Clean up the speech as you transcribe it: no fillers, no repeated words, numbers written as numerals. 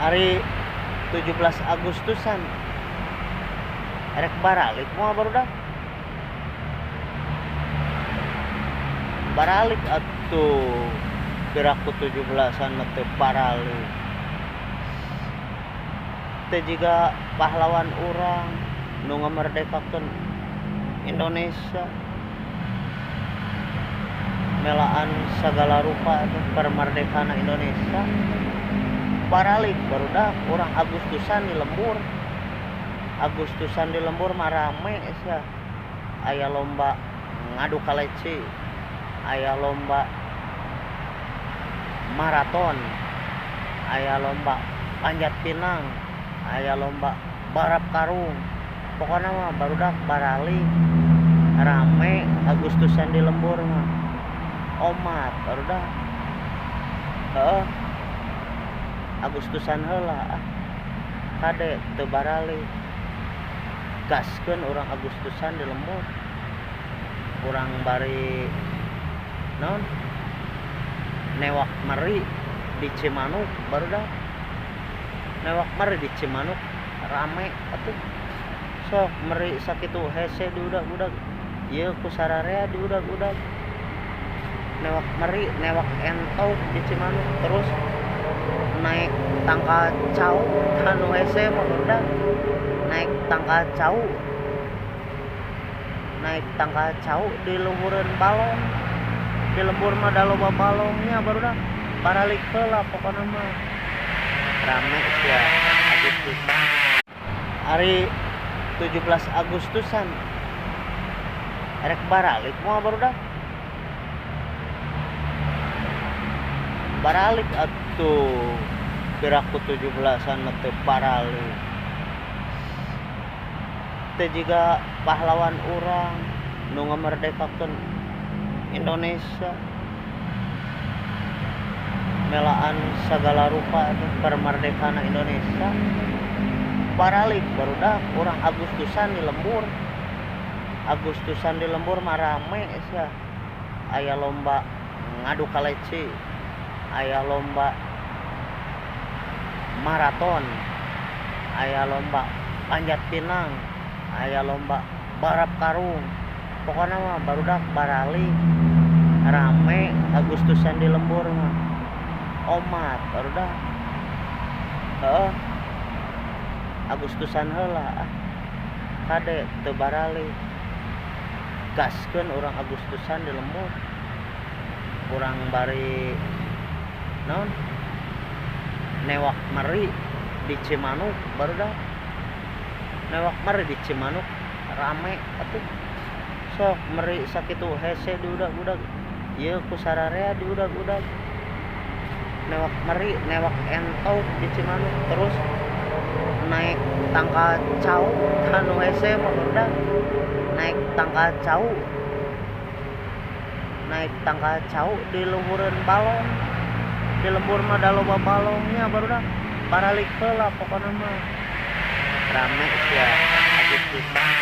Hari 17 Agustusan erek baralik moal barudak? Baralik atuh piraku 17-an mah teu baralik. Teu jiga pahlawan urang nu ngamerdekakeun Indonesia. Melaan sagala rupa teh permerdekaanna Indonesia. Baralik barudak urang Agustusan di lembur. Agustusan di lembur mah rame sia. Aya lomba ngadu kaleci, aya lomba maraton, aya lomba panjat pinang, aya lomba barap karung. Pokona mah barudak baralik rame Agustusan di lembur mah. Omat barudak. Heueuh. Agustusan heula ah. Kade teu baralik. Gaskeun urang Agustusan di lembur. Urang bari naon newak meri di Cimanuk barudak. Newak meri di Cimanuk rame atuh. Sok meri sakitu hese diudag-udag. Ieu ku sararea diudag-udag. Newak meri, newak entog di Cimanuk terus naik tangkal cau anu hese mah barudak. Naik tangkal cau. Naik tangkal cau di luhureun balong. Di lembur mah da loba balongnya barudak. Baralik heula pokona mah. Rame sia Agustusan. Hari 17 Agustusan erek baralik moal barudak? Baralik atuh piraku 17-an mah teu baralik. Teu jiga pahlawan urang nu ngamerdekakeun Indonesia. Melaan sagala rupa teh permerdekaanna Indonesia. Baralik barudak urang Agustusan di lembur. Agustusan di lembur mah rame sia. Aya lomba ngadu kaleci, aya lomba maraton, aya lomba panjat pinang, aya lomba barap karung. Pokona mah barudak baralik rame Agustusan di lembur mah. Omat barudak. Heueuh. Agustusan heula ah. Kade teu baralik. Gaskeun urang Agustusan di lembur. Urang bari naon newak meri di Cimanuk barudak. Newak meri di Cimanuk rame atuh. Sok meri sakitu hese diudag-udag. Ieu ku sararea diudag-udag. Newak meri, newak entog di Cimanuk terus naik tangkal cau anu hese mah barudak. Naik tangkal cau. Naik tangkal cau di luhureun balong. Di lembur mah da loba balongnya barudak. Baralik heula pokona mah. Rame sia Agustusan.